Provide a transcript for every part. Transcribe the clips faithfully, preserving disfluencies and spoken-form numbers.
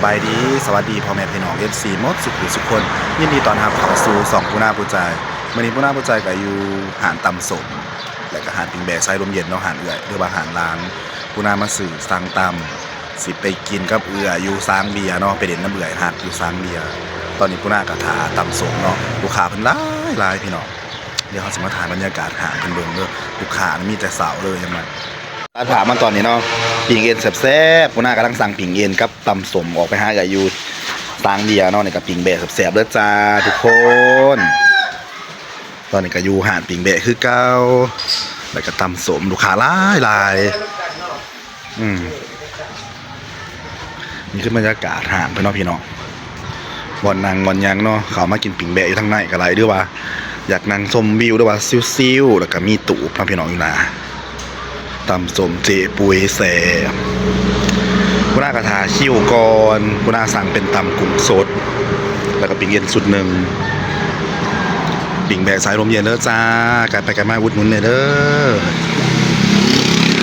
สบายดี สวัสดีพ่อแม่พี่น้อง เอฟซี หมดสุขุสุขคน ยินดีต้อนรับเข้าสู่ช่องปูนาปูใจ มื้อนี้ปูนาปูใจก็อยู่ห้านตำส้ม และก็ห้านปิ้งแบะสายลมเย็นเนาะ ห้านเอื้อย หรือว่าห้านหลาน ปูนามาซื้อสั่งตำ สิไปกินกับเอื้อยอยู่สางเบียร์เนาะ ไปเล่นนำเอื้อยฮักอยู่สางเบียร์ ตอนนี้ปูนาก็ถ่าตำส้มเนาะ ลูกค้าเพิ่นหลายหลายพี่น้อง เดี๋ยวเราสิมาถ่ายบรรยากาศห้านเพิ่นเบิ่งเด้อ ลูกค้านี่มีแต่สาวเลยยังไง ตัดภาพมาตอนนี้เนาะ ปิ้งเอ็นแซ่บๆ ปูนากำลังสั่งปิ้งเอ็นกับตำส้มออกไปหาเอื้อยอยู่สางเบียร์เนาะ นี่ก็ปิ้งแบะแซ่บๆ เด้อจ้าทุกคน ตอนนี้ก็อยู่ห้านปิ้งแบะคือเก่า แล้วก็ตำส้ม ลูกค้าหลายหลาย อืม นี่คือบรรยากาศห้านเพิ่นเนาะพี่น้อง บ่อนนั่งบ่อนหยังเนาะ เข้ามากินปิ้งแบะอยู่ทางในก็ได้หรือว่า อยากนั่งชมวิวหรือว่าชิลๆ แล้วก็มีตู้เนาะพี่น้องอยู่หน้า ตำส้มเจ๊ปุ้ยแซ่บ ปูนากะถ่าคิวก่อน ปูนาสั่งเป็นตำกุ้งสด แล้วก็ปิ้งเอ็นชุดหนึ่ง ปิ้งแบะสายลมเย็นเด้อจ้า ไกลไปไกลมาอุดหนุนแหน่เด้อ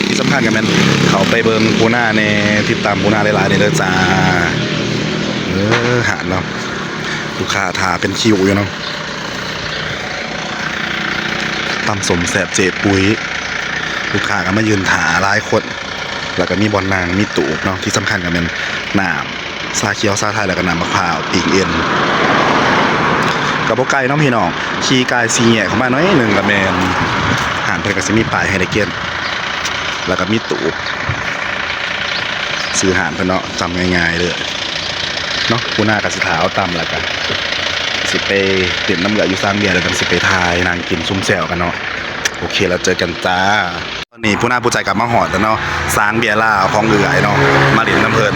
ที่สำคัญก็แม่นเข้าไปเบิ่งปูนาแหน่ ติดตามปูนาหลายๆ แหน่เด้อจ้า เออ ห้านเนาะ ลูกค้าถ่าเป็นคิวอยู่เนาะ ตำส้มแซ่บเจ๊ปุ้ย ลูกค้าก็มายืนถ่าหลายคน แล้วก็มีบ่อนนั่ง มีตู้เนาะ ที่สำคัญก็แม่นน้ำชาเขียว ชาไทย แล้วก็น้ำมะพร้าว ปิ้งเอ็น ก็บ่ไกลเนาะพี่น้อง ขี่กายสี่แยกเข้ามาหน่อยหนึ่งก็แม่น ห้านเพิ่นก็สิมีป้ายให้ได้เก็บ แล้วก็มีตู้ ซื้อห้านเพิ่นเนาะ จำง่ายๆ เลยเนาะ ปูนาก็สิถ่าเอาตำแล้วก็สิไปเล่นนำเอื้อยอยู่สางเบียร์ แล้วจั่งสิไปถ่ายนั่งกินซุ่มแซวกันเนาะ โอเค แล้วเจอกันจ้า ตอนนี้ปูนาปูใจกลับมาฮอดแล้วเนาะ สางเบียร์ลาวของเอื้อยเนาะ มาเล่นนำเพิ่น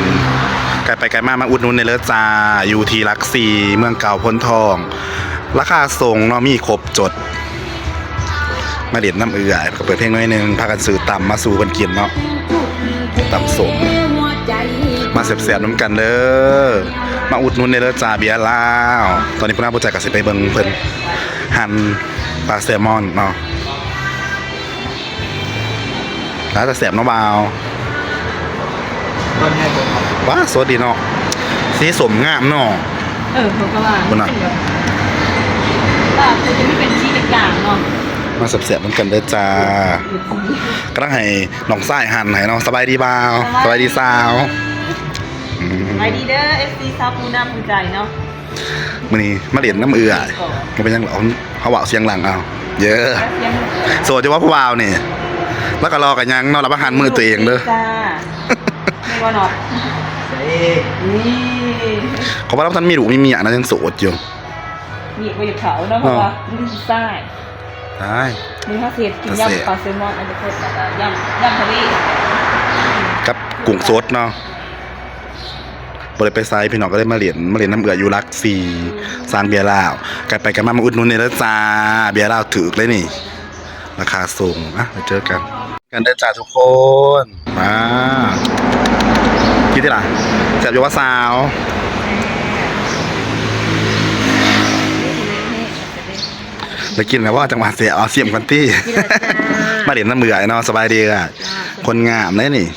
ไกลไปไกลมา มาอุดหนุนแหน่เด้อจ้า อยู่ที่หลักสี่ เมืองเก่าโพนทอง ราคาส่งเนาะ มีครบจด มาเล่นนำเอื้อย ก็เปิดเพลงหน่อยหนึ่ง พากันซื้อตำมาสู่เพิ่นกินเนาะ ตำส้ม มาแซ่บๆ นำกันเด้อ มาอุดหนุนแหน่เด้อจ้า เบียร์ลาว ตอนนี้ปูนาปูใจก็สิไปเบิ่งเพิ่นหั่นปลาแซลมอนเนาะ น่าจะแซ่บเนาะบ่าว ว้า สดดีเนาะ สีส้มงามเนาะ เออ เขาก็ว่า คุณน่ะ มันเป็นแบบ ว่าคือจะไม่เป็นสีจางๆ เนาะ มาแซ่บๆ นำกันเด้อจ้า กำลังให้น้องชายหั่นให้เนาะ สบายดีบ่าว สบายดี สบายดีสาว อืม สบายดีเด้อ เอฟซี สาวปูนาปูใจเนาะ มื้อนี้มาเล่นนำเอื้อย ก็เป็นหยังหรอ เขาเว้าเสียงดังเอา เย้ เสียงดัง โสดอยู่ว่าผู้บ่าวนี่ แล้วก็รอกันยังเนาะ รับอาหารมื้อตัวเองเด้อ จ้า ไม่ว่าเนาะ นี่ เขาว่าเราท่านมีลูกมีเมียนะ ยังโสดอยู่ นี่ก็อยู่เขาเนาะ เพราะว่า เนาะ มันเป็นผู้ชาย ตาย นี่เขาเสียกิน ตาเสีย ยำปลาแซลมอน อันนี้ก็ยำ ยำทะเล กับกุ้งสดเนาะ บ่ได้ไปไส พี่น้องก็เลยมาเล่น มาเล่นนำเอื้อยอยู่หลักสี่ สางเบียร์ลาว ไกลไปไกลมา มาอุดหนุนแหน่เด้อจ้า เบียร์ลาวถูกเลยนี่ ราคาส่ง อ่ะ ไปเจอกัน กันเด้อจ้าทุกคน มา กินที่หลัง แซ่บอยู่ว่าสาว ได้กินแล้วว่าจังหวะเสีย เอาเสียมกันตี้ กินแล้วจ้า มาเล่นนำเอื้อยเนาะ สบายดีอ่ะ จ้า คนงามเลยนี่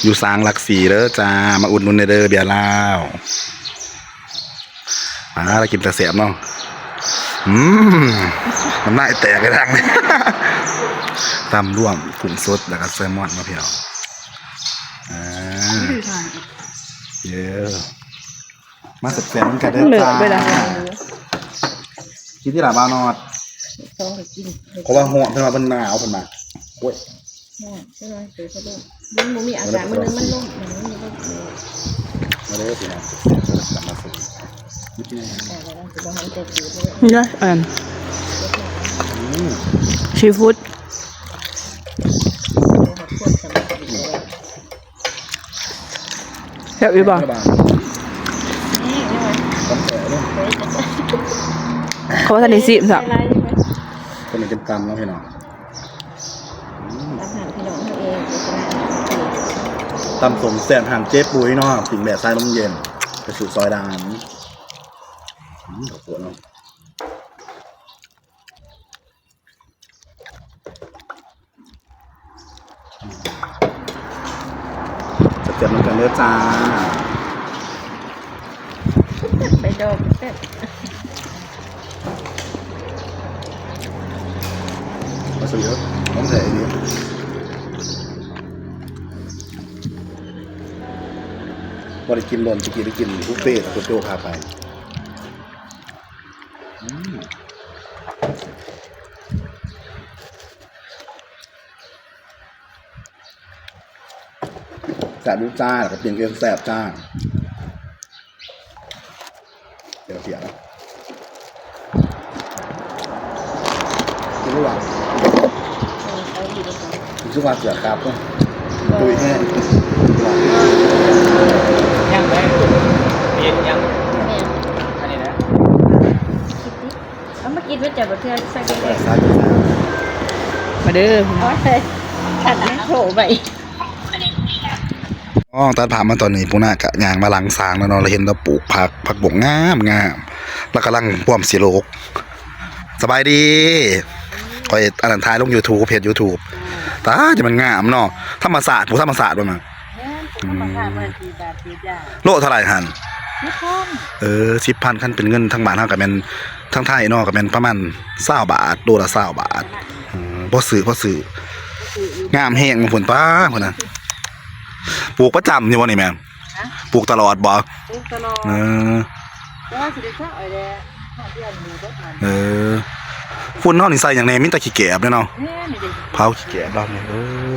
อยู่สางหลักสี่เด้อจ้า มาอุดหนุนแหน่เด้อ เบียร์ลาว อ่า แล้วกินแต่แซ่บเนาะ อืม น้ำลายแตกเลยทางนี้ ตำรวมกุ้งสด แล้วก็แซลมอนเนาะพี่น้อง อ่า อืม เย้ มาแซ่บๆ นำกันเด้อจ้า มันเหลือไปละ กินที่หลังบ่าวนอด ต้องไปกิน เพราะว่าฮ้อน เพิ่นว่าเพิ่นหนาว เพิ่นว่า โอ้ย ฮ้อน ใช่ไหม เดี๋ยวเขาลง มันบ่มีอากาศ มัน มันลง มันบ่มีลม มาเด้อพี่น้อง กลับมาสู่ นี่ละอัน อืม ซีฟู้ด แซ่บอีบ่ เขาว่าทันได้ซีมซ้ำ คนนี้เป็นตำเนาะพี่น้อง อืม ตำหั่นพี่น้องเฮาเอง ตำส้มแซ่บหั่นเจ๊ปุ้ยเนาะ ปิ้งแบะสายลมเย็น ไปสู่ซอยดาน อืม ขอบคุณเนาะ แซ่บๆ นำกันเด้อจ้า จบเสร็จ มาซื้อเยอะ ของแท้อีหลี บ่ได้กินโดน ตะกี้ได้กินบุฟเฟ่ต์กับโจโจ้พาไป อืม แซ่บอยู่จ้า แล้วก็ปิ้งเองแซ่บจ้า เดี๋ยวเสียนะ กินระหว่าง เออ เอาอยู่ด้วยกัน กินระหว่างเสือครับ ตุยแห้ง ยังไง เย็นยัง แม่น อันนี้นะ คิดดิ เอามากินไว้จ้ะ บ่เทื่อสักเดือน เออ สาธุ สาธุ มาเด้อ โอ้ย ตัดน้ำโผล่ไป อ๋อ ตัดภาพมาตอนนี้ ปูนากะย่างมาหลังศาลแล้วเนาะ แล้วเห็นแล้วปลูกผัก ผักบงงามงาม แล้วกำลังพร้อมสิโลก สบายดี ข้อยอันนั้นถ่ายลงยูทูบ เพจยูทูบ ตาย จะมันงามเนาะ ธรรมศาสตร์ ปลูกธรรมศาสตร์บ่นะ แม่น ธรรมศาสตร์ อืม บ่ได้สี่บาทสี่จ้า โลเท่าไหร่หั่น สิบพัน เออ สิบพัน คันเป็นเงินทางบ้านเฮาก็แม่น ทางไทยเนาะ ก็แม่นประมาณซาวบาท โลละซาวบาท เออ พอซื้อ พอซื้อ งามแฮง มันผลป้าพุ่นน่ะ ปลูกประจำอยู่บ่นี่แม่ ฮะ ปลูกตลอดบ่ ปลูกตลอด เออ แต่ว่าสิได้เซาะเอาแหละ หาเดือนหมู่เบิดมัน เออ ฝุ่นเฮานี่ใส่หยังแหน่ มีแต่ขี้แกบเด้อเนาะ แม่นนี่เด้ เผาขี้แกบเราเนี่ย เออ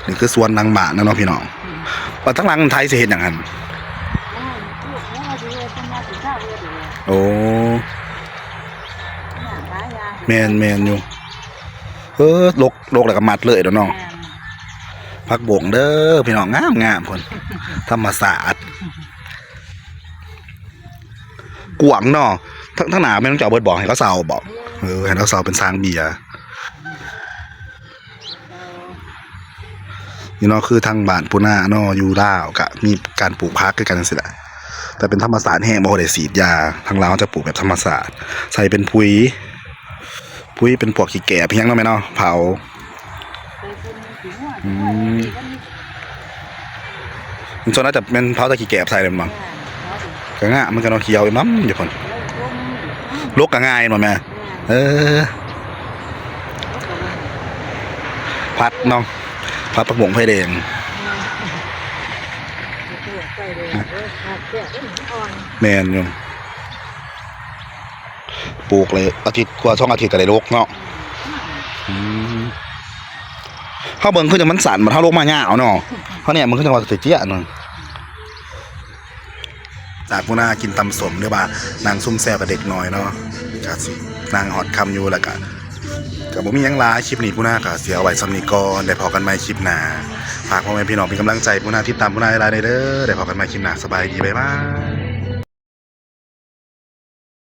นี่คือสวนหลังบ้านนะเนาะพี่น้อง อืม ว่าทางหลังไทยสิเฮ็ดหยังหั่น อ้าว ปลูกแล้วสิเฮ็ด เพิ่นว่าสิเซาะเฮ็ดอยู่แล้ว โอ้ หาหลายอย่าง แม่น แม่นอยู่ เออ ลก ลกแล้วก็มัดเลยเด้อเนาะ แม่น ผักบงเด้อพี่น้อง งามงามพุ่น ธรรมศาสตร์ กว้างเนาะ ทั้ง ทั้งหน้าแม่นต้องเจ้าเบิดบ่ ให้เขาเซาบ่ เออ ให้เขาเซาเป็นสร้างเบียร์ นี่เนาะ คือทางบ้านปูนาเนาะ อยู่ลาวก็มีการปลูกผักคือกันจั่งซี้แหละ แต่เป็นธรรมศาสตร์แฮง บ่ได้ฉีดยา ทางลาวจะปลูกแบบธรรมศาสตร์ ใส่เป็นปุ๋ย ปุ๋ยเป็นพวกขี้แกบอิหยังเนาะแม่เนาะ เผา อืม มันส่วนน่าจะเป็นเผาแต่ขี้แกบใส่เลยมั้ง ก็งามเหมือนกันเนาะ เขียวอยู่น้ำอยู่พุ่น ลกก็ง่ายบ่แม่ เออ ผัดเนาะ ผัดผักบงไฟแดง แม่นอยู่ ปลูกเลยอาทิตย์กว่าสองอาทิตย์ก็ได้ลกเนาะ อืม เฮาเบิ่งคือจั่งมันสั้น บัดเฮาลกมายาวเนาะ เฮาเนี่ยมันคือจั่งว่าเตี้ยๆหนึ่ง จากปูนากินตำส้มหรือว่านั่งซุ่มแซวกับเด็กน้อยเนาะ ก็สินั่งฮอดค่ำอยู่ แล้วก็ ก็บ่มีหยังหลาย คลิปนี้ปูนาก็สิเอาไว้ส่ำนี้ก่อน ได้พ้อกันใหม่คลิปหน้า ฝากพ่อแม่พี่น้องเป็นกำลังใจปูนา ติดตามปูนาหลายๆเด้อ ได้พ้อกันใหม่คลิปหน้า สบายดี บ๊ายบาย